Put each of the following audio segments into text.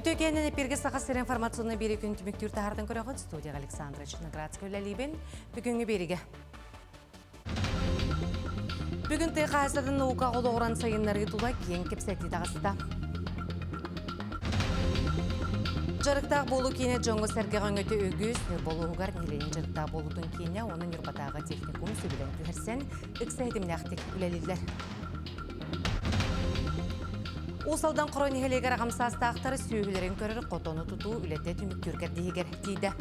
Үтүө киэнин эпирге Саха сирин информационный биэри күн түмүктүүр таһаартан көрөҕүт студияға Александра Черноградская үлэлиибин. Бүгүҥҥү биэригэ. Бүгүн тыа хаһаайыстыбатын наука олоҕуран сайыннарыы тула киэҥ кэпсэтии таҕыста. Дьарыктаах буолуу киинэ дьоҥҥо-сэргэҕэ өҥөтө үгүс, Ньурба улууһугар нэһилиэнньэ дьарыктаах буолуутун киинэ уонна Ньурбатааҕы техникум сөбүлэҥ түһэрсэн, ыкса ситимнээхтик үлэлииллэр. Уус Алдан Хоро нэһилиэгэр аҕам саастаахтар сүөһүлэрин көрөр хотону тутуу үлэтэ түмүктүүр кэрдииһигэр тиийдэ.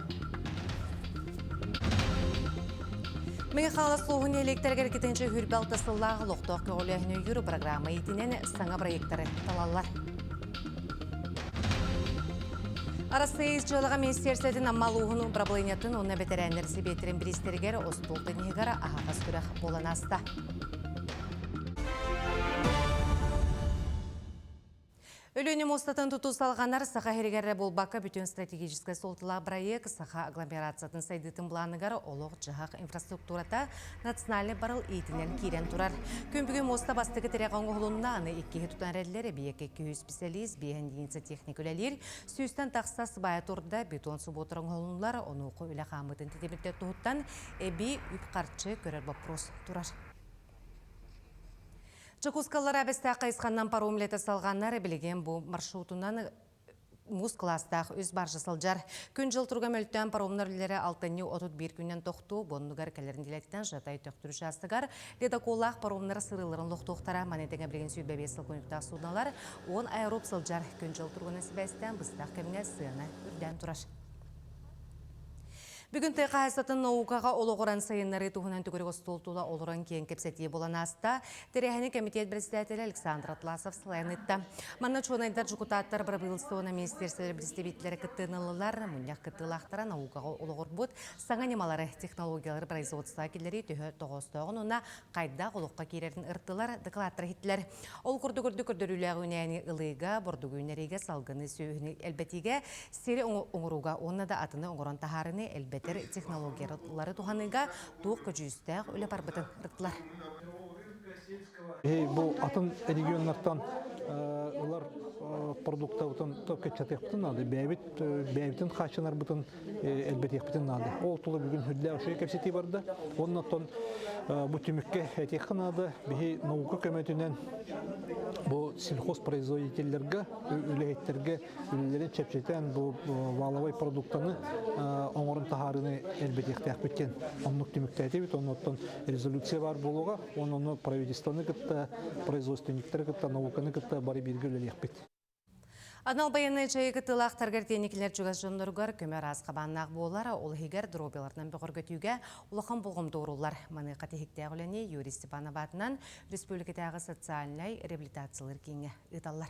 Мэҥэ Хаҥалас улууһун нэһилиэктэригэр иккитинчи сүүрбэ алта сыллаах олохтоох көҕүлээһини өйүүр программа иитинэн саҥа проектары талаллар. Арассыыйа ис дьыалаҕа министиэрсэтин Амма улууһун управлениетын уонна бэтэрээннэр сэбиэттэрин бириистэригэр остуол тенниһигэр аһаҕас күрэх буолан ааста. Өлүөнэ муостатын тутуу салҕанар Саха сиригэр эрэ буолбакка бүтүн стратегическай суолталаах бырайыак Саха агломерациятын сайдыытын былааныгар олох-дьаһах инфраструктурата национальнай барыл иитинэн киирэн турар. Күн бүгүн муоста бастакы тирэҕэ оҥоһулунна, аны иккиһи тутан эрэллэр, эбийиэккэ 200 специалист, биэһин единица техник үлэлиир, сүүстэн тахса сыбаайа турда, бетон субуотара оҥоһулуннулар, онуоха үлэ хаамыытын тэтимирдэр туһуттан эбии үп-харчы көрөр боппуруос турар. Дьокуускаллара Бэстээх хайысханнан паром үлэтэ салҕанар, билигин бу маршрутунан муус кылаастаах үс баржа сылдьар. Күн-дьыл туруга мөлтөөн паромнар үлэлэрэ алтынньы 31 күнүнэн тохтуу, бу оннугар кэлэр нэдиэлэттэн Жатай Төхтүр учаастагар ледоколлаах паромнар сырыыларын лохтуохтара. Маны тэҥэ билигин 25 сыл кунуктаах суднолар 10 аэроп сылдьар. Күн-дьыл туругунан сибээстээн быстах кэмҥэ сыана үрдээн турар. Бүгүн тыа хаһаайыстыбатын наукаҕа олоҕуран сайыннарыы туһунан төгүрүк остуол тула олорон киэҥ кэпсэтии буолан ааста. Тэрээһини кэмитиэт председателэ Александр Атласов салайан ыытта. Манна учуонайдар, дьокутааттар, бырабыыталыстыба уонна министиэристибэлэр представителлэрэ кыттыыны ыллылар. Мунньах кыттыылаахтара наукаҕа олоҕурбут саҥа ньымалары, технологиялары производствоҕа киллэрии төһө тоҕоостооҕун уонна хайдах олоххо киирэрин ырыттылар, дакылааттар иһиттилэр. Ол курдук үрдүк көрдөрүүлээх үүнээни ылыыга, бурдугу үүннэриигэ, салгыны сүөһүнү элбэтиигэ, сири оҥорууга уонна да атыны оҥорон таһаарыыны элбэтэр технологиялары туһаныыга туох көдьүүстээх үлэ барбытын ырыттылар. Бу атын регионнартан ылар продуктабытын кыччатыахпытын наада, бэйэбит бэйэбитин хааччынарбытын элбэтиэхпитин наада. Ол тула бүгүн сүрдээх үчүгэй кэпсэтии барда. Уонна оттон бу түмүккэ этиэххэ наада, биһи наука көмөтүнэн бу сельхозпроизводителлэргэ, үлэһиттэргэ үлэлэрин чэпчэтэн бу валовой продуктаны оҥорон таһаарыыны элбэтиэхтээхпит диэн оннук түмүктээтибит. Оннуттан резолюция баар буолуоҕа. Уонна ону правительствоны кытта, производственниктары кытта, науканы кытта бары бииргэ үлэлиэхпит. Анал байыаннай дьайыы кыттыылаахтарыгар тиэникилэр чугас дьонноругар көмө араас хабааннаах буолар, ол иһигэр доруобуйаларынан бөҕөргөтүүгэ улахан болҕомто ууруллар. Маныаха тиһиктээх үлэни Юрий Степанов аатынан республикатааҕы социальнай реабилитациялыыр кииҥҥэ ыыталлар.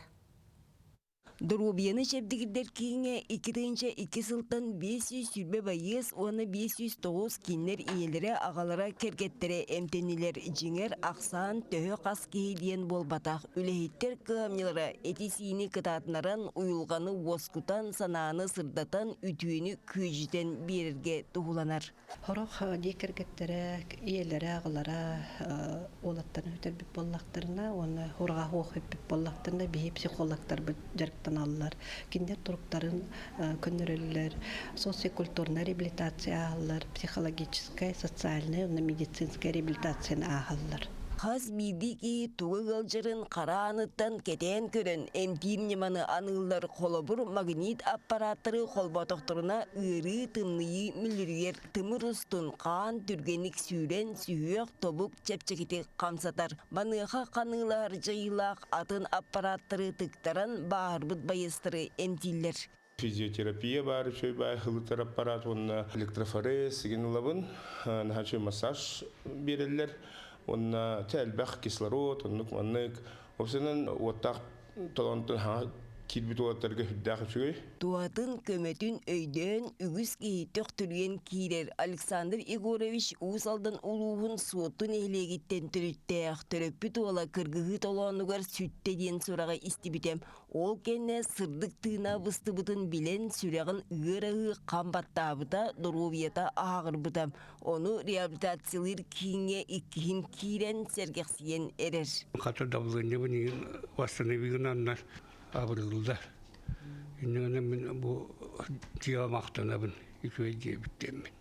Доруобуйаны чэбдигирдэр кииҥҥэ 2002 сылтан 520 байыас уонна 509 кинилэр ийэлэрэ, аҕалара, кэргэттэрэ эмтэннилэр. Дьиҥэр, ахсаан төһө хас киһи диэн буолбатах. Үлэһиттэр кыһамньылара эти-сиини кытаатынаран, уйулҕаны уоскутан, санааны сырдатан, үтүөнү күөдьүтэн биэрэргэ туһуланар. Сорох дьиэ кэргэттэрэ, ийэлэрэ, аҕалара уолаттарын сүтэрбит буоллахтарына уонна ураҕаһы уох эппит буоллахтарына биһи психологтарбыт дьарыктаналлар. Кинилэр туруктарын көннөрөллөр, социокультурнай реабилитация ааһаллар, психологическай, социальнай уонна медицинскэй реабилитацияны ааһаллар. Хас биирдии киһи тугу ыалдьарын хара ааныттан кэтээн көрөн эмтиир ньыманы аныыллар. Холобур, магнит аппарааттары холботохторуна ыарыы, тымныйыы мүлүрүйэр, тымыр устун хаан түргэнник сүүрэн, сүһүөх, тобук чэпчэкитик хамсатар. Маныаха ханыылаһар дьайыылаах атын аппарааттары тыктаран бааһырбыт байыастары эмтииллэр. Физиотерапия баар үчүгэй баай хылытар аппарат уонна электрофорез сигин ылабын. Наһаа үчүгэй массаж биэрэллэр. Уонна элбэх кислород, оннук маннык. Уопсайынан уоттаах толонтон хаҥа киирбит уолаттарга сүрдээх үчүгэй. Туһатын, көмөтүн өйдөөн, үгүс киһи төхтүрүйэн киирэр Александр Егорович Уус Алдан улууһун Суотту нэһилиэгиттэн төрүттээх, төрөппүт уола кыргыһыы толоонугар сүттэ диэн сураҕы истибитэ. Ол кэннэ сырдык тыына быстыбытын билэн, сүрэҕин ыар аһыы хам баттаабыта, доруобуйата аһаҕырбыта. Ону реабилитациялыыр кииҥҥэ иккиһин киирэн сэргэхсийэн эрэр. Хата давлениебын игин восстановигын аннар абырыллар. Иннинэ мин бу дьиэҕэ махтанабын, үчүгэй дьиэбит диэммин.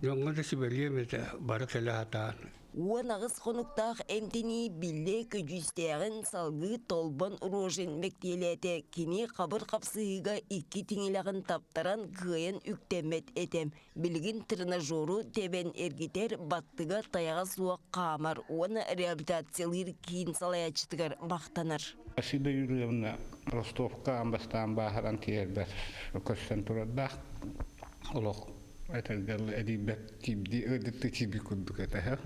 Дьоҥҥо да сүбэлиэм этэ, бары кэлэ сатаан. 18 хонуктаах эмтэнии биллэ көдьүүстээҕин салгыы Толбон Рожин мэктиэлээтэ. Кини хабыр хапсыһыыга икки тиҥилэҕин таптаран кыайан үктэммэт этэ. Билигин тренажеру тэбэн эргитэр, баттыга тайаҕа суох хаамар уонна реабилитациялыыр киин салайааччытыгар махтанар. Асида Юрьевна Ростовка аан бастаан бааһыран тиийэрбэр көрсөн турардаах. Олох этэргэ эдийбэт киирдии ыалдьыттыы киирбит курдук этэ.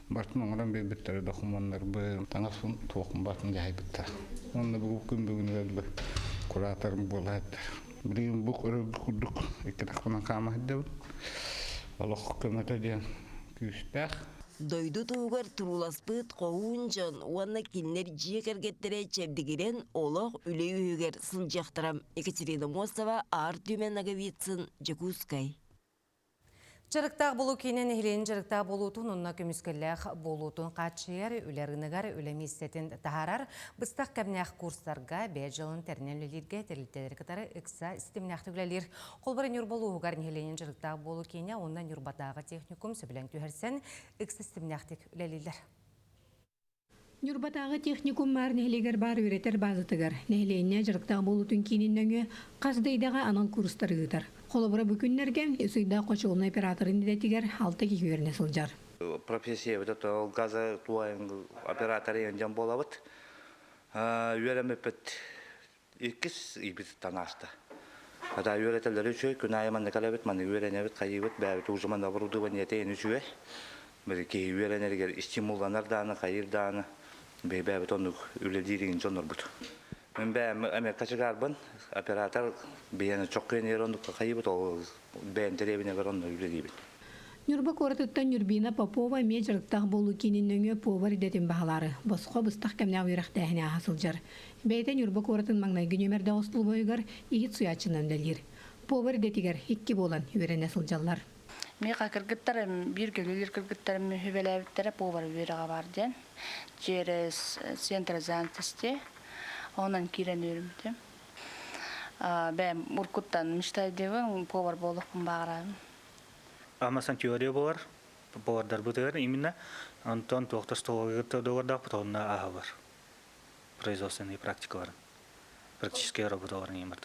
Бартын оҥорон биэрбиттэрэ докумуоннарбын, таҥаспын туохпун бартын дьаһайбыттара. Уонна бу күн бүгүнүгэр кураторым буола Билигин бу курдук икки тахпынан хаама сылдьабын. Олох көмөтө диэн күүстээх. Дойду туһугар турууласпыт хоһуун дьон уонна кинилэр дьиэ кэргэттэрэ чэбдигирэн олох үлэ үөһүгэр сылдьыахтара. Екатерина Мостова, Аар Түмэн Ноговицын, Дьокуускай. Дьарыктаах буолуу киинэ нэһилиэнньэ дьарыктаах буолуутун уонна көмүскэллээх буолуутун хааччыйар, үлэ рыногар үлэ миэстэтин таһаарар, быстах кэмнээх курстарга бэйэ дьыалын тэринэн үлэлииргэ тэрилтэлэри кытары ыкса ситимнээхтик үлэлиир. Холбор Ньурба улууһугар нэһилиэнньэ дьарыктаах буолуу киинэ уонна Ньурбатааҕы техникум сөбүлэҥ түһэрсэн ыкса ситимнээхтик үлэлииллэр. Ньурбатааҕы техникум Маар нэһилиэгэр баар үөрэтэр баазатыгар нэһилиэнньэ дьарыктаах буолуутун киинин нөҥүө хас да идэҕэ анал курстары ыытар. Холобура, бу күннэргэ үс ыйдаах хочуолунай операторын идэтигэр алта киһи үөрэнэ сылдьар. Профессиябыт ол газа оператор дьон буолабыт. Үөрэммиппит иккис ыйбытыттан ааста. Хата үөрэтэллэри үчүгэй, күн аайы манна кэлэбит, манна үөрэнэбит, хайыыбыт, бэйэбит уже манна оборудование тэйэн үчүгэй. Били киһи үөрэнэригэр стимулланар дааны, хайыыр дааны, бэйбээбит оннук үлэлиир дьоннорбут. Мин бэйэм Америка чыгаарбын, оператор бэйэни чоккуйан оннук хайыыбыт, ол бэйэм дэриэбинэбэр онно үлэлиибин. Ньурба куоратыттан Нюрбина Попова эмиэ дьарыктаах буолуу киинин нөҥүө повар идэтин баһылаары, босхо быстах кэмнээх үөрэхтээһини ааһа сылдьар. Бэйэтэ Ньурба куоратын маҥнайгы нүөмэрдээх остолобуойугар иһит суйааччынан үлэлиир. Повар идэтигэр икки буолан үөрэнэ сылдьаллар. Миэхэ кыргыттарым, бииргэ үлэлиир кыргыттарым үһүбэлээбиттэрэ повар үөрэҕэ бар диэн. Через центр занятости онон киирэн үөрүммүтүм. Бэйэм уркуттан мечтайдыыбын, повар буолуохпун баҕарабын. Амасан теория болар, повардарбытыгар именно Антон туохта столовыйга договордаахпыт онно аһабар. Производственные практикаларын, практические работаларын ең бар.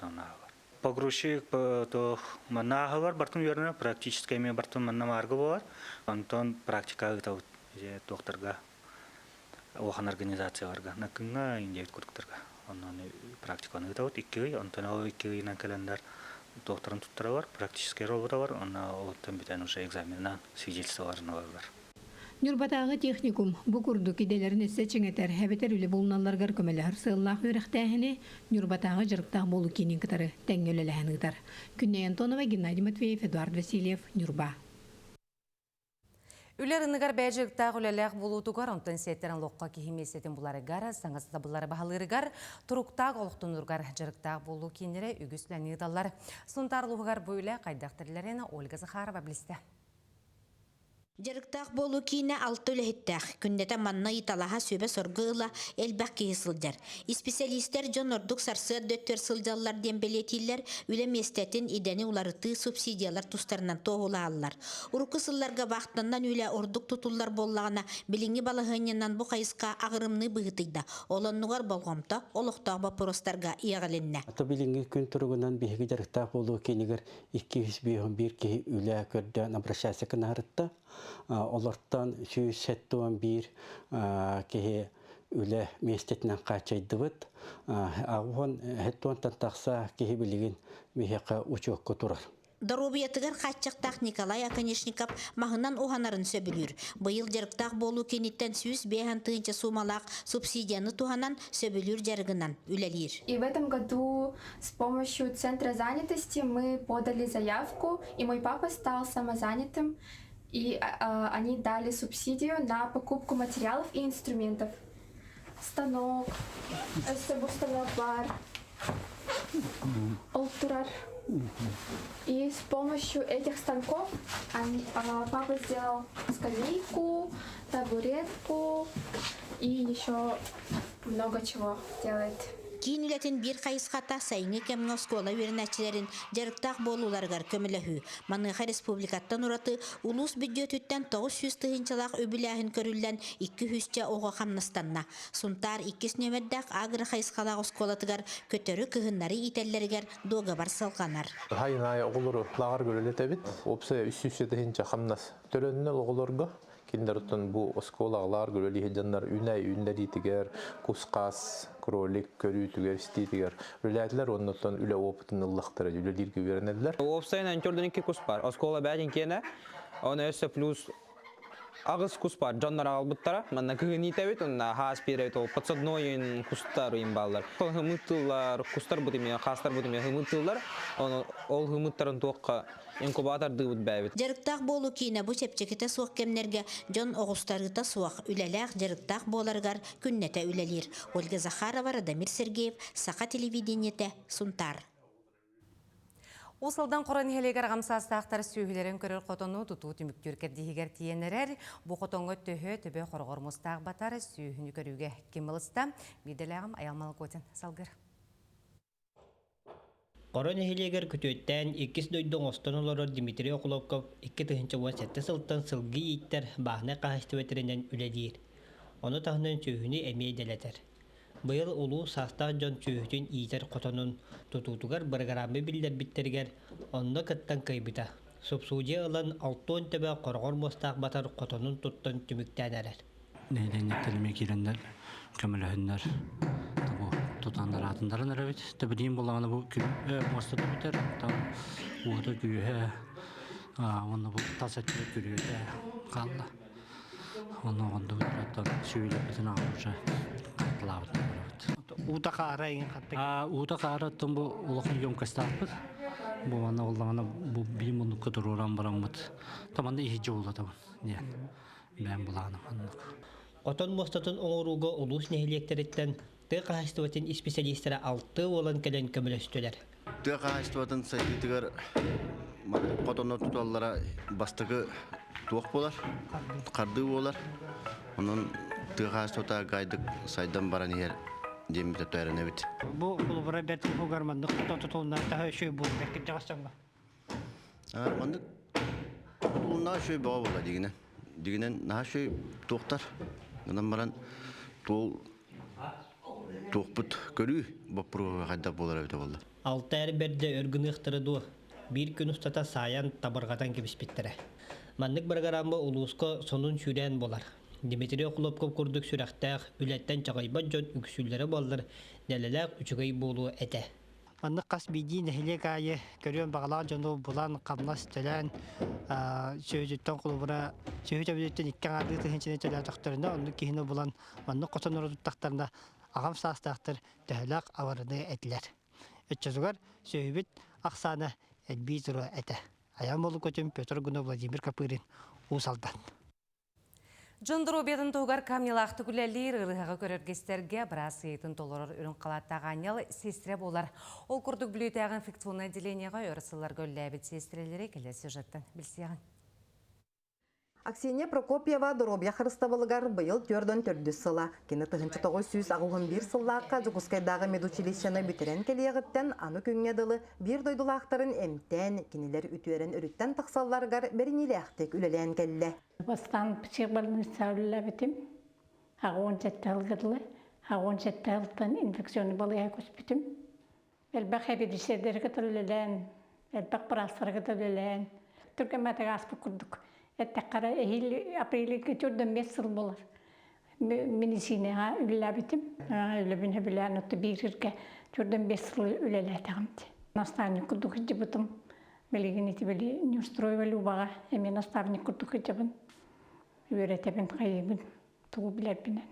Погрузчик то манна аһабар бартын үөрэнэ практически эми бартын манна маарга болар. Онтон практика ыытабыт туохтарга улахан организацияларга накыҥҥа индиэбит курдуктарга онон практиканы ыытабыт икки ый онтон ол икки ыйынан кэлэннэр туохтарын туттаралар практическай роботалар онно оттон бүтэн уже экзаменынан свидетельстволарын ылаллар. Ньурбатааҕы техникум бу курдук идэлэрин өссө чиҥэтэр, эбэтэр үлэ булуналларыгар көмөлөһөр сыаллаах үөрэхтээһини Ньурбатааҕы дьарыктаах буолуу киинин кытары тэҥҥэ үлэлэһэн ыытар. Күннэй Антонова, Геннадий Матвеев, Эдуард Васильев, Ньурба. Үлэ рыныгар бэйэ үлэлээх буолуутугар, онтон сиэттэрэн лоххо киһи миэстэтин буларыгар, саҥа сатабыллары баһылыырыгар, туруктаах олохтонуругар дьарыктаах буолуу кииннэрэ үгүс үлэни ыыталлар. Сунтаар улууһугар бу үлэ хайдах тэриллэрин Ольга Захарова билистэ. Дьарыктаах буолуу киинэ алта үлэһиттээх. Күннэтэ манна ыйыталаһа сүбэ-соргу ыла элбэх киһи сылдьар. Исписэлиистэр дьон ордук сарсыарда өттүгэр сылдьаллар диэн бэлиэтииллэр, үлэ миэстэтин, идэни уларытыы, субсидиялар тустарынан туоһулаһаллар. Урукку сылларга вахтаннан үлэ ордук тутуллар буоллаҕына, билиҥҥи балаһыанньанан бу хайысха аҕырымныы быһыытыйда. Ол оннугар болҕомто олохтоох боппуруостарга иэҕилиннэ. Ата билиҥҥи күн туругунан биһиги дьарыктаах буолуу киинигэр 251 киһи үлэ көрдөөн обращайся гынаһарытта. Олортон 171 киһи үлэ миэстэтинэн хааччайдыбыт. Аҕуһун хеттуонтан тахса киһи билигин биһиэхэ учуокка турар. Доруобуйатыгар хааччахтаах Николай Оконешников маһынан уһанарын сөбүлүүр. Быйыл дьарыктаах буолуу киниттэн 105 тыһыынча суумалаах субсидияны туһанан сөбүлүүр дьарыгынан үлэлиир. И в этом году с помощью Центра занятости мы подали заявку, и мой папа стал самозанятым, и они дали субсидию на покупку материалов и инструментов. Станок, станок бар, ол турар. И с помощью этих станков папа сделал скамейку, табуретку и еще много чего делает. Киин үлэтин биир хайысхата сайыҥҥы кэмҥэ оскуола үөрэнээччилэрин дьарыктаах буолууларыгар көмөлөһүү. Маныаха республикаттан ураты улуус бүддьүөтүттэн 900 тыһыынчалаах үбүлээһин көрүллэн 200-чэ оҕо хамнастанна. Сунтаар иккис нүөмэрдээх агро хайысхалаах оскуолатыгар көтөрү кыһыннары иитэллэригэр дуогабар салҕанар. Хайын аайы оҕолору лааҕырга үлэлэтэбит. Уопсайа 300 тыһыынча хамнас төлөннө оҕолорго. Кинилэр оттон бу оскуолаҕа лааҕырга үлэлии сылдьаннар үүнээйи үүннэриитигэр, кус-хаас, кролик көрүүтүгэр, истиитигэр үлэлээтилэр уонна оттон үлэ опытын ыллахтара үлэлииргэ үөрэнэллэр. Уопсайынан төрдүн икки кус бар. Оскуола бээтин киэнэ, оны өссө плюс аҕыс кус бар. Дьоннор аҕалбыттара. Манна кыһын иитэбит, онно хаас биэрэбит, ол подсадной кустар ыйын бааллар. Хымыттыыллар, кустар бут эмиэ, хаастар бут эмиэ хымыттыыллар. Оны ол хымыттарын туохха инкубатордыыбыт бээбит. Дьарыктаах буолуу киинэ бу чэпчэкитэ суох кэмнэргэ дьон оҕустарыыта суох, үлэлээх, дьарыктаах буоларыгар күннэтэ үлэлиир. Ольга Захарова, Радомир Сергеев, Саха телевидениетэ, Сунтаар. Уус Алдан Хоро нэһилиэгэр аҕам саастаахтар сүөһүлэрин көрөр хотону тутуу түмүктүүр кэрдииһигэр тиийэн эрэр. Бу хотоҥҥо төһө төбө хороҕор мустаах батар сүөһүнү көрүүгэ ким ылыста? Биирдэлээҕим Айал Малготин салгыр. Хоро нэһилиэгэр күтүөттээн иккис дойду оҥостон олорор Дмитрий Охлопков 2017 сылтан сылгы ииттэр бааһынай хаһаайыстыба тэринэн үлэлиир. Ону таһынан сүөһүнү эмиэ дэлэтэр. Быйыл улуус саастаах дьон сүөһүтүн иитэр хотонун тутуутугар бырагыраама биллэрбиттэригэр онно кыттан кыайбыта. Субсидия ылан 60 төбө хороҕор муостаах батар хотонун туттан түмүктээн эрэр. Нэһилиэнньэттэн эмиэ киирэннэр, көмөлөһөннөр бу тутаннар аатыннаран эрэбит. Төбүтүн буллаҕына бу күн муоста бүтэр, оттон уота күүһэ уонна бу тас өттүгэр күрүөтэ хаалла. Онно оҕондубут оттон сүүрүппүтүн аҕабыт хаттылаабыт Уута хаара иҥин хаттык. Уута хаара оттон бу улахан емкостаахпыт. Бу манна оллаҕына бу биир муннукка туруоран бараммыт. Таманда иһи дьуулатабын диэн. Бэйэм былааным оннук. Хотон муостатын оҥорууга улуус нэһилиэктэриттэн тыа хаһаайыстыбатын исписэлиистэрэ алты уолан кэлэн көмөлөстүлэр. Тыа хаһаайыстыбатын сайдыытыгар хотону туталлара бастакы туох буолар, хардыы буолар. Онон тыа хаһаайыстыбата гайдык сайдан баран иһэр диэн бүтэрэнэбит. Бу холобура бэрт уһугар маннык хотон тутулунна таһа үчүгэй буолбут кырдьаҕас дьоҥҥо. Маннык тутулунна үчүгэй бөҕө буолла дигинэн. Дигинэн наһаа үчүгэй туохтар. Гынан баран туол туохпут көрүү боппуруоһа хайдах буолар эбитэ буолла. Алта эр бэрдэ өр гыныахтара дуо? Биир күн устата саайан табырҕатан кэбиспиттэрэ. Маннык бырагыраама улууска сонун сүүрээн буолар. Дмитрий Охлопков курдук сүрэхтээх, үлэттэн чаҕыйбат дьон үксүүллэрэ буоллар, дэлэлээх үчүгэй буолуо этэ. Маннык хас биирдии нэһилиэк аайы көрүөн баҕалаах дьону булан, хамнас төлөөн, сүөһүтүттэн холобура, сүөһү төбөтүттэн икки аҥаардыы тыһыынчаны төлөөтөхтөрүнэ, оннук киһини булан маннык хотоннору туттахтарына, аҕам саастаахтар төһөлөөх абарыны этилэр. Оччотугар сүөһүбүт ахсаана элбии туруо этэ. Айан Молукотин, Петр Гунов, Владимир Копырин, Уус Алдан. Дьон доруобуйатын туһугар кыһамньылаахтык үлэлиир, ырыһаҕы көрөргө-истэргэ быраас ыйытын толорор үрүҥ халааттаах аанньал сиэстэрэ буолар. Ол курдук Бүлүүтээҕи инфекционнай отделениеҕа өр сылларга үлэлээбит сиэстэрэлэри кэлэр сюжеттан билсиэҕиҥ. Аксения Прокопьева доруобуйа харыстабылыгар быйыл төрдөн төрдүс сыла. Кини 1981 сыллаахха Дьокуускайдааҕы медучилищены бүтэрэн кэлиэҕиттэн аны күҥҥэ дылы биир дойдулаахтарын эмтээн, кинилэр үтүөрэн өрүттэн тахсалларыгар бэриниилээхтик үлэлээн кэллэ. Бастаан психбольницаҕа үлэлээбитим. Аҕа 17 сылга дылы. Аҕа 17 сылтан инфекционнай балыыһа көспүтүм. Элбэх эпидемиялары кытары үлэлээн, элбэх быраастары кытары үлэлээн, түргэн ааспыт курдук. Эттэххэ эһиил апрельгэ төрдөн бес сыл буолар. Медицинэҕэ үлэлээбитим. Үлэбин сөбүлээн отто биир сиргэ төрдөн бес сыл үлэлээтэҕим. Наставник курдук сылдьыбытым. Билигин ити били Неустроева Любаҕа эмиэ наставник курдук сылдьабын. Үөрэтэбин, хайыыбын, тугу билэрбинэн.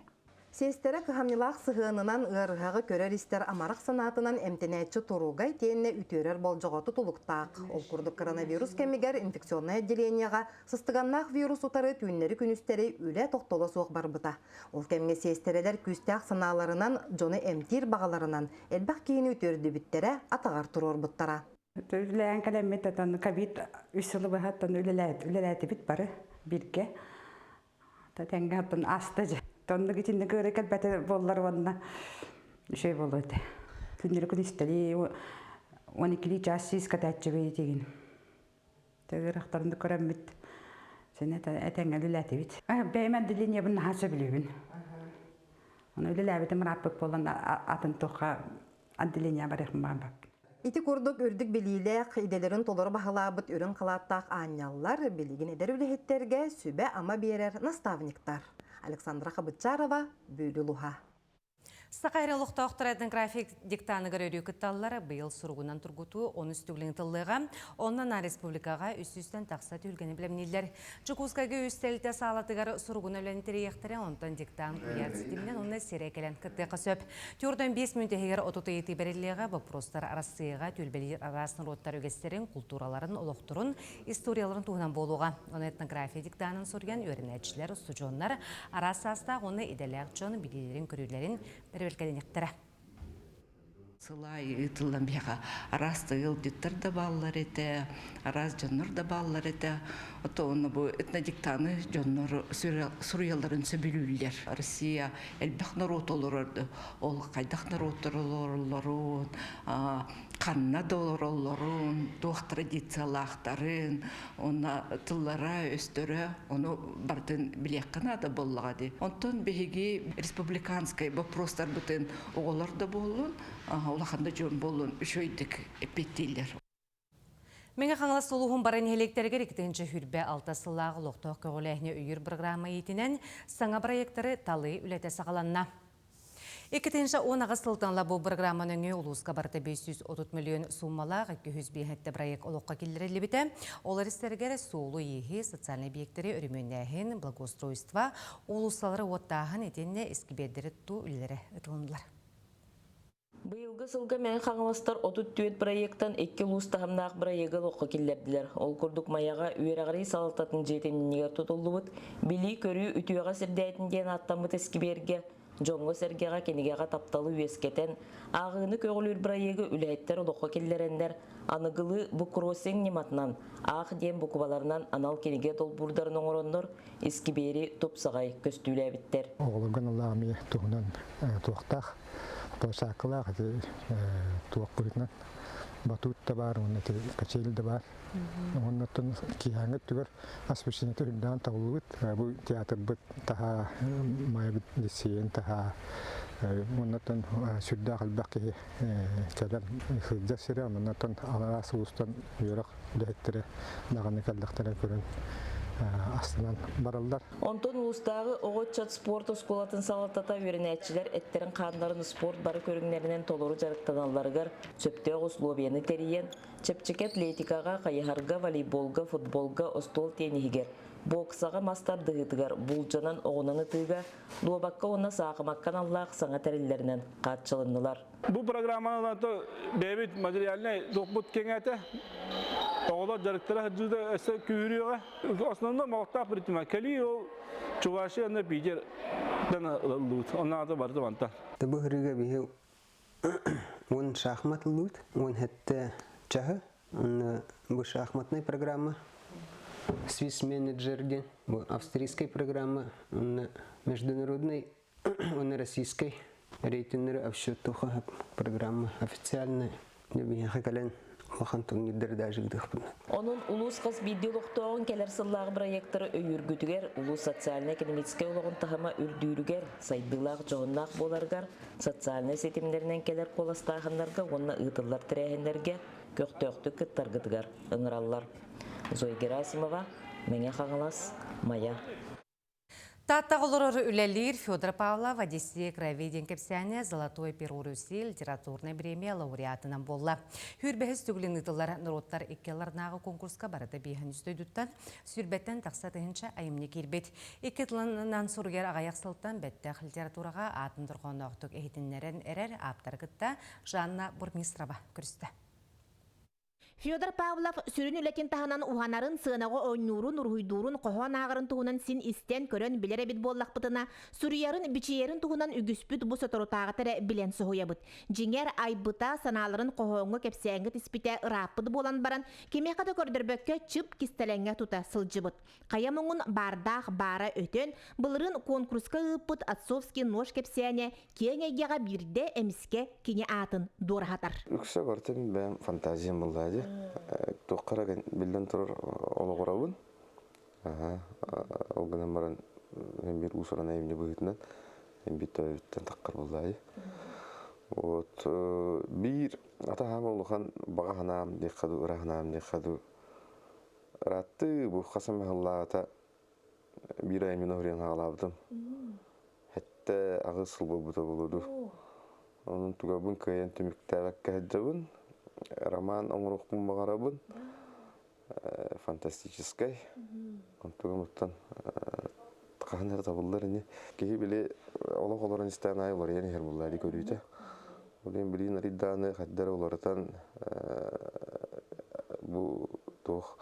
Сиэстэрэ кыһамньылаах сыһыанынан ыарыһаҕы көрөр-истэр амарах санаатынан эмтэнээччи туругай тиэннэ үтүөрэр болдьоҕо тутулуктаах. Ол курдук коронавирус кэмигэр инфекционнай отделениеҕа сыстыганнаах вирус утары түүннэри-күнүстэри үлэ тохтоло суох барбыта. Ол кэмҥэ сиэстэрэлэр күүстээх санааларынан, дьону эмтиир баҕаларынан элбэх киһини үтүөрдүбүттэрэ, атаҕар туруорбуттара. Үлэлээн кэлэммит отон ковид үс сылы быһа оттон үлэлээтибит бары бииргэ. Тэҥҥэ оттон ааста дьэ. Оннук итинник ыарыы кэлбэтэ буоллар уонна үчүгэй буолуо этэ. Күннэри күнүстэри 12 час сиис катааччыбы тигин. Тыгырахтарын да көрөммүт сен этэҥҥэ үлэлээтибит. Бэйэм отделениебын наһаа сөбүлүүбүн. Оны үлэлээбитим ырааппыт буолан атын туохха отделение барыахпын баҕарбаппын. Ити курдук үрдүк билиилээх, идэлэрин толору баһылаабыт үрүҥ халааттаах аанньаллар билигин эдэр үлэһиттэргэ сүбэ-ама биэрэр наставниктар. Александра Хабытчарова, Бүлүү Луһа. Саха эрэ олохтоохторо этнографик диктаныгар өрүү кытталлар. Быйыл суругунан тургутуу онус түгүлүн тыллыаҕа. Онно на республикаҕа үс тахса түһүлгэни бэлэмнииллэр. Дьокуускайга үс тэрилтэ саалатыгар суругун үлэни тэрийиэхтэрэ, онтон диктант куйаар ситиминэн уонна сирэ кэлэн кыттыахха сөп. Түөртөн биэс мүнүүтэ иһигэр 30 ыйытыы бэриллиэҕэ. Боппуруостар Арассыыйаҕа түөлбэлиир араас норуоттар үгэстэрин, култуураларын, олохторун, историяларын туһунан буолуоҕа. Ону этнография диктанын суруйан үөрэнээччилэр, устудьуоннар араас саастаах уонна идэлээх дьон билиилэрин-көрүүлэрин бэрэбиэркэлэниэхтэрэ. Сылай ыытыллан биһиэхэ араас да ыалдьыттар да бааллар этэ, араас дьоннор да бааллар этэ. Ото онно бу этнодиктаны дьоннор суруйалларын сөбүлүүллэр. Россия элбэх норуот олорор, ол хайдах норуоттар олороллорун, ханна да олороллорун, туох традициялаахтарын, уонна тыллара-өстөрө ону барытын билиэххэ наада буоллаҕа дии. Онтон биһиги республиканскай боппуруостарбытын оҕолор да буоллун, улахан да дьон буоллун үчүгэйдик эппиэттииллэр. Мэҥэ Хаҥалас улууһун бары нэһилиэктэригэр 2026 сыллаах олохтоох көҕүлээһини өйүүр программа иитинэн саҥа проектары талыы үлэтэ саҕаланна. 2018 сылтан ыла бу программа нөҥүө улууска барыта 530 миллион сууммалаах 205 проект олоххо киллэриллибитэ. Ол истэригэр суолу-ииһи, социальнай объектэри өрөмүөннээһин, благоустройство, уулуссалары уоттааһын итиэннэ искибиэрдэри тутуу үлэлэрэ ытылыннылар. Быйылгы сылга Мэҥэ Хаҥаластар 34 проектан икки улуус таһымнаах бырайыагы олоххо киллэрдилэр. Ол курдук Майаҕа үөрэҕирии салалтатын дьиэтин иннигэр тутуллубут Билии-көрүү үтүөҕэ сирдээтин диэн ааттаммыт искибиэргэ дьоҥҥо-сэргэҕэ кинигэҕэ тапталы үөскэтэн, ааҕыыны көҕүлүүр бырайыагы үлэһиттэр олоххо киллэрэннэр, аныгылыы буккроссинг ньыматынан аах диэн букубаларынан анал кинигэ долбуурдарын оҥороннор, искибиэри тупсаҕай көстүүлээбиттэр. Оҕолорго аналлаах эмиэ туһунан туохтаах, площадкалаах ити туох быһыытынан батут да баар уонна ити качель да баар. Оннуттан киэһээҥҥи өттүгэр освещение үрдээн табыллыбыт. Бу театрбыт таһаа, Майабыт лицейин таһаа. Оннуттан сүрдээх элбэх киһи кэлэн сылдьар сирэ. Оннуттан араас улуустан үөрэх үлэһиттэрэ даҕаны кэллэхтэрэ көрөн астынан бараллар. Онтон улуустааҕы оҕо-ыччат спорт оскуолатын салалтата үөрэнээччилэр эттэрин-хааннарын спорт бары көрүҥнэринэн толору дьарыктаналларыгар сөптөөх условияны тэрийэн, Чэпчэки атлетикаҕа, хайыһарга, волейболга, футболга, остуол тиэниһигэр, боксаҕа, мас тардыһыытыгар, булдьанан оҕунан ытыыга, дуобакка уонна саахымакка аналлаах саҥа тэриллэринэн хааччылыннылар. Бу программаны бэйэбит материальнай туохпут кэҥээтэ. Оҕолор дьарыктара сылдьыыта өссө күүһүрүөҕэ. Основной молоктаах предприниматель. Кэлии ол Чувашия уонна Питер ылыллыбыт. Оннааҕыта барыта мантан. Бу ырыга биһи Уон шахмат ыллыбыт, уон хэттэ чаһы, уонна бу шахматнай программа, Swiss менеджер диэн, бу австрийскай программа, уонна международный уонна российскай рейтиннери обсчеттуха программа официальная. Биһиэхэ кэлэн улахан турнирдары даже ыытыахпын. Онон улуус хас биирдии олохтооҕун кэлэр сыллааҕы бырайыактары өйүүргүтүгэр, улуус социальнай-экономическай олоҕун таһыма үрдүүрүгэр, сайдыылаах дьоһуннаах буоларыгар, социальнай ситимнэринэн кэлэр куоластааһыннарга уонна ыытыллар тэрээһиннэргэ көхтөөхтүк кыттаргытыгар ыҥыраллар. Зоя Герасимова, Мэҥэ Хаҥалас, Майа. Тааттаҕа олорор үлэлиир Федор Павлов Одиссея крови диэн кэпсээнэ «Золотой перо Руси» литературнай бириэмийэ лауреатынан буолла. Сүүрбэһис төгүлүн ыытыллар норуоттар икки аларнааҕы конкурска барыта биэһин үс дойдуттан сүүрбэттэн тахса тыһыынча айымньы киирбит. Икки тылынан суруйар аҕыйах сылтан бэттэх литератураҕа аатын дорҕоонноохтук иһитиннэрэн эрэр ааптары кытта Жанна Бурмистрова көрүстэ. Федор Павлов сүрүн үлэтин таһынан уһанарын, сыанаҕа оонньуурун, уруһуйдуурун, хоһоон ааҕарын туһунан син истэн, көрөн билэр эбит буоллахпытына, суруйарын, бичийэрин туһунан үгүспүт бу соторутааҕыта эрэ билэн соһуйабыт. Дьиҥэр, айбыта, санааларын хоһооҥҥо, кэпсээҥҥэ тиспитэ ырааппыт буолан баран, кимиэхэ да көрдөрбөккө чып кистэлэҥҥэ тута сылдьыбыт. Хайа муҥун баардаах баара өтөн, былырыын конкурска ыыппыт Отцовский нож кэпсээнэ киэҥ эйгэҕэ биирдэ эмискэ кини аатын дуораһатар. Үксэ барытын бэйэм фантазиям буолла дии. Туохха эрэ биллэн турар олоҕурабын. Ол гынан баран биир уус-уран айымньы быһыытынан биир төрөппүттэн таххар буолла дии. Вот биир ата улахан баҕа санаам диэххэ дуу, ыра санаам диэххэ дуу Ырааттыы бу хас эмэ сыллааҕыта биир айымньыны суруйан хаалаабытым. Сэттэ аҕыс сыл буолбута буолуо дуу. Онон тугабын кыайан түмүктээбэккэ сылдьабын. Роман оҥоруохпун баҕарабын. Фантастическай. Онтугам оттон хаһан эрэ табыллар ини. Киһи били олох олорон истээн аайы уларыйан иһэр буолла дии көрүүтэ. Билин билин арыйдааны хайда эрэ уларытан бу туох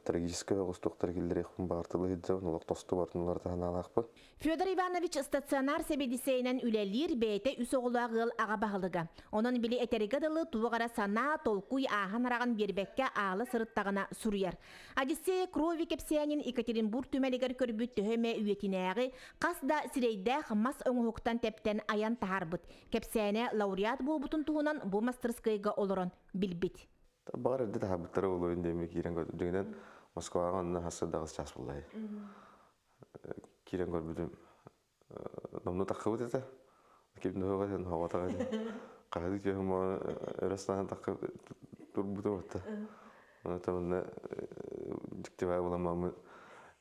трагическай оҕус туохтары киллэриэхпин баҕартылыы сылдьабын, олох тосту бартын уларыта санаалаахпын. Федор Иванович стационар сэбиэдиссэйинэн үлэлиир, бэйэтэ үс оҕолоох ыал аҕа баһылыга. Онон били этэргэ дылы туох эрэ санаа, толкуй ааһан-араҕан биэрбэккэ аала сырыттаҕына суруйар. Одиссея крови кэпсээнин Екатеринбург түмэлигэр көрбүт төһө эмэ үйэтинээҕи хас да сирэйдээх мас оҥоһуктан тэптэн айан таһаарбыт. Кэпсээнэ лауреат буолбутун туһунан бу мастарыскыайга олорон билбит. Баҕар эрдэ таһаарбыттара буолуо диэмми киирэн көрдүм. Дьиҥинэн Москваҕа онно сарсыарда аҕыс чаас буолла. Киирэн көрбүтүм номнуо таххыбыт этэ. Ким да суох этэ, хоҕотох этэ. Хаһыы түөһүм өрө санаан таххы турбутум отта. Онон онно дьиктибээ буламмаммын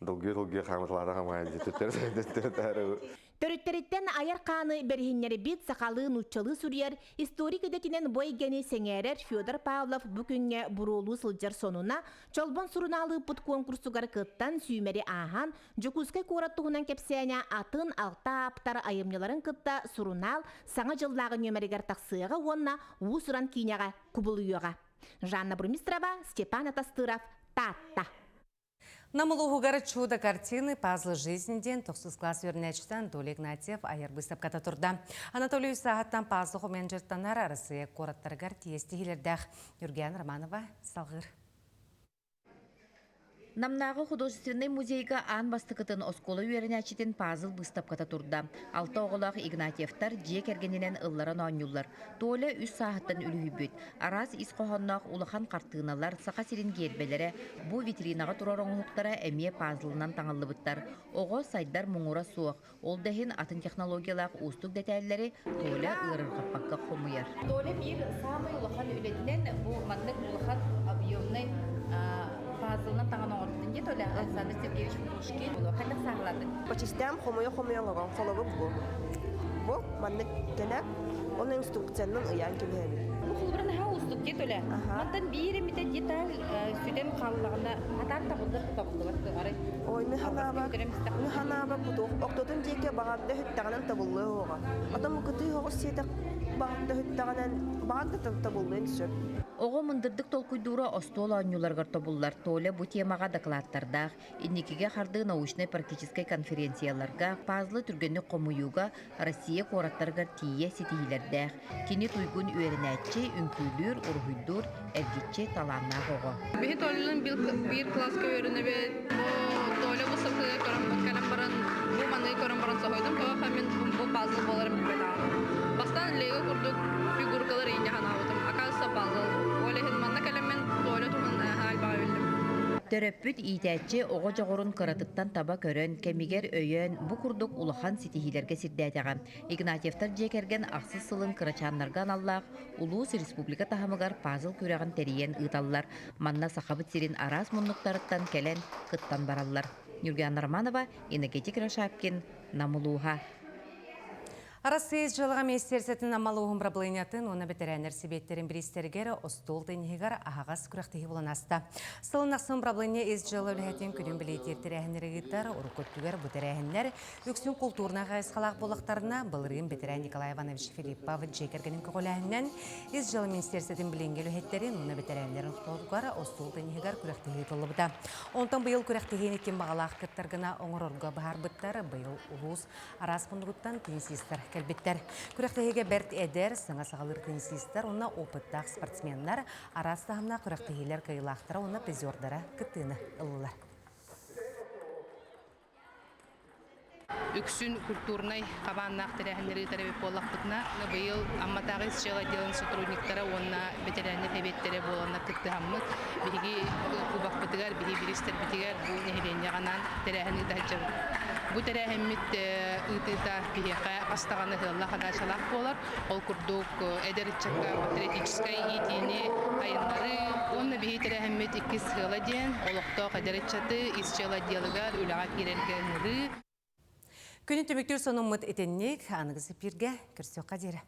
долгуйа-долгуйа хаамыталаата хамаайын диэтэттэр Төрүттэриттэн айар хааны бэриһиннэрбит сахалыы нууччалыы суруйар историк идэтинэн бу эйгэни сэҥээрэр Федор Павлов бу күҥҥэ буруолуу сылдьар сонуна Чолбон сурунаал ыыппыт куонкурсугар кыттан сүүмэри ааһан Дьокуускай куорат туһунан кэпсээнэ атын алта ааптар айымньыларын кытта сурунаал Саҥа дьыллааҕы нүөмэригэр тахсыаҕа уонна уус-уран киинэҕэ кубулуйуоҕа. Жанна Бурмистрова, Степан Атастыров, Таатта. Нам улууһугар «Чудо картины. Пазлы жизни» диэн тохсус класс үөрэнээччитэ Анатолий Игнатьев айар быыстапката турда. Анатолий сааһыттан пазл менеджертанар Арассыыйа куораттарыгар тиэстиһилэрдээх Юрген Романова салгыыр. Намнааҕы художественнай музейга аан бастакытын оскуола үөрэнээччитин пазл быыстапката турда. Алта оҕолоох Игнатьевтар дьиэ кэргэнинэн ылларан оонньууллар. Толя үс сааһыттан үлүһүйбүт. Араас ис хоһоонноох улахан хартыыналар, Саха сирин гиэрбэлэрэ, бу витринаҕа турар оҥоһуктара эмиэ пазлынан таҥыллыбыттар. Оҕо сайдар муҥура суох. Ол да иһин атын технологиялаах уустук дэтээллэри Толя ыарырҕаппакка хомуйар. Толя биир саамай улахан үлэтинэн бу маннык улахан объемнай пазлынан таҥан оҥорбутун дии Толя Александр Сергеевич Пушкин хайдах сааһылаатыҥ? По частям хомуйа-хомуйа оҥорон холобур бу. Бу маннык кэнэ Оны инструкциянан ыйаан кэбиһэбин. Бу холобура наһаа уустук дии Толя. Мантан биир эмитэ деталь сүтэн хааллаҕына хатаан табыллар табыллыбат арай. Ой, ныханаабак, ныханаабак бутуох. Охтотун диэки баҕарда хүттэҕинэн табыллыа уоҕа. Отон кытыы оҕус сиэтэх баҕарда хүттэҕинэн баҕарда табыллыан сөп. Оҕо мындырдык толкуйдуура остуол оонньууларыгар тобуллар. Толя бу темаҕа дакылааттардаах, Инникигэ хардыы научнай-практическай конференцияларга, пазлы түргэнник хомуйууга Россия куораттарыгар тиийэ ситиһиилэрдээх. Кини туйгун үөрэнээччи, үҥкүүлүүр, уруһуйдуур, эргиччи талааннаах оҕо. Биһи Толялыын биир кылааска үөрэнэбит. Бу Толя бу сылтыгар көрөн кэлэн баран, бу манныгы көрөн баран соһуйдум. Тоҕо мин бу пазл буоларын билбэтэҕим. Бастаан Лего курдук фигуркалар иинньэ санаабытым. Оказывается, пазл. Ол иһин манна кэлэммин Толя туһунан альбаҕа биллим. Төрөппүт иитээччи оҕо дьоҕурун кыратыттан таба көрөн, кэмигэр өйөөн, бу курдук улахан ситиһиилэргэ сирдээтэҕэ. Игнатьевтар дьиэ кэргэн ахсыс сылын кырачааннарга аналлаах улуус республика таһымыгар пазл күрэҕин тэрийэн ыыталлар. Манна Сахабыт сирин араас муннуктарыттан кэлэн кыттан бараллар. Нюргиана Романова, Иннокентий Кривошапкин, Нам улууһа. Арассыыйа дьыалаҕа министиэрсэтин Аммалууһун бырабылыанньатын уонна бэтэрээннэр сэбиэттэрин бириистэригэр остуол тенниһигэр аһаҕас күрэхтэһии буолан ааста. Сылын ахсын бырабылыанньа ис дьыала үлэһитин күнүн бэлиэтиир тэрээһиннэри ыытар, урукку өттүгэр бу тэрээһиннэр үксүн култуурунай хайысхалаах буоллахтарына, былырыын бэтэрээн Николай Иванович Филиппов дьиэ кэргэнин көҕүлээһининэн ис дьыала министиэрсэтин билиҥҥи үлэһиттэрин уонна бэтэрээннэрин ортолоругар остуол тенниһигэр күрэхтэһии ыытыллыбыта. Онтон быйыл күрэхтэһиини ким баҕалаах кыттар гына оҥорорго быһаарбыттар. Быйыл улуус Араас муннугуттан теннисистэр кэлбиттэр. Күрэхтэһиигэ бэрт эдэр, саҥа саҕалыыр теннисистэр уонна опыттаах спортсменнар араас таһымнаах күрэхтэһиилэр кыайыылаахтара уонна призердара кыттыыны ыллылар. Үксүн культурнай хабааннаах тэрээһиннэри ыытар эбит буоллахпытына, быйыл Амматааҕы исчиэл отделын сотрудниктара уонна бэтэрээннэр сэбиэттэрэ буоланнар кыттыһаммыт, биһиги кубокпытыгар, биһиги бириистэрбитигэр бу нэһилиэнньэҕэ анаан тэрээһин ыыта сылдьабыт. Бу тэрээһиммит ыытыыта биһиэхэ хас даҕаны ыаллаах-адаачалаах буолар. Ол курдук эдэр ыччакка патриотическай иитиини сайыннарыы уонна биһиги тэрээһиммит иккис сыала диэн олохтоох эдэр ыччаты ис дьыала отделыгар үлэҕэ киирэргэ ыҥырыы. Күнү түмүктүүр сонуммут итинник аныгы эпииргэ көрсүөххэ диэри.